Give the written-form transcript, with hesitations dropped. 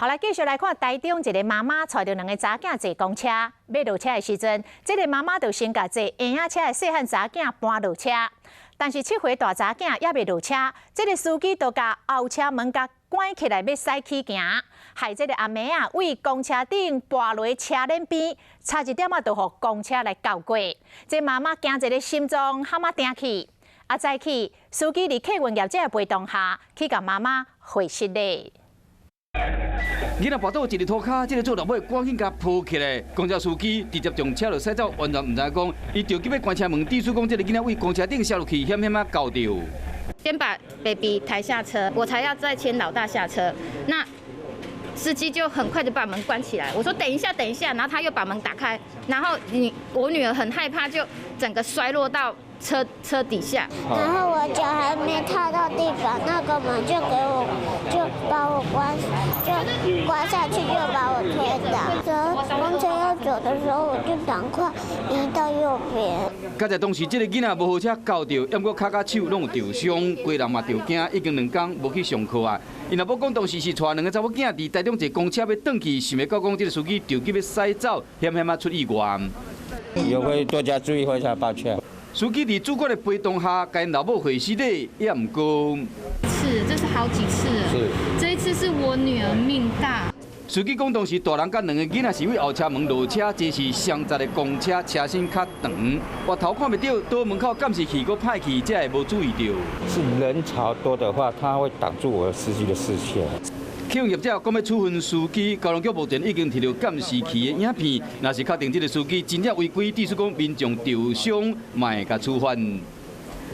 好來，繼續來看台中一个媽媽帶著兩个查囝坐公車，欲落車的時陣，這个媽媽就先共坐嬰仔車的細漢查囝搬落車，但是7歲大查囝猶未落車，這个司機就共後車門共關起來，欲駛起行，害這个阿妹仔對公車頂跋落車鏈邊，差一點仔就予公車來轎過。這媽媽驚一个心臟譀仔定去，啊早起司機佇客運業者的陪同下去共媽媽會失禮。囡仔跋倒一日塗跤，這个做老母趕緊共抱起來。公車司機直接將車就駛走，完全毋知講，伊著急欲關車門，致使講這个囡仔對公車頂摔落去，險險仔轎著。先把 baby 抬下車，我才要再牽老大下車。那司機就很快就把門關起來。我說等一下，等一下，然後他又把門打開，然後你我女兒很害怕，就整個摔落到車底下。然後我腳還沒踏到地板，那個門就給我就把我關，就關下去，就把我推倒。公車要走的時候，我就趕快移到右邊。佳哉當時這个囡仔無予車轎著，毋過跤佮手攏有受傷，規人嘛著驚，已經2工無去上課啊。𪜶老母講當時是帶兩个查某囝佇台中坐公車欲轉去，想袂到講這个司機著急欲駛走，險險仔出意外。以後會多加注意，非常抱歉。司機佇主管的陪同下，共𪜶老母會失禮，也毋過。是，這是好幾次了。是，這一次是我女兒命大。司機講當時大人佮兩个囡仔是對後車門落車，這是雙閘的公車，車身較長，外頭看袂著，倒門口監視器閣歹去，才會無注意著。是人潮多的話，他會擋住我司機的視線。客運業者講欲處分司機，交通局目前已經提著監視器的影片，若是確定這个司機真正違規，致使講民眾受傷，嘛會共處罰。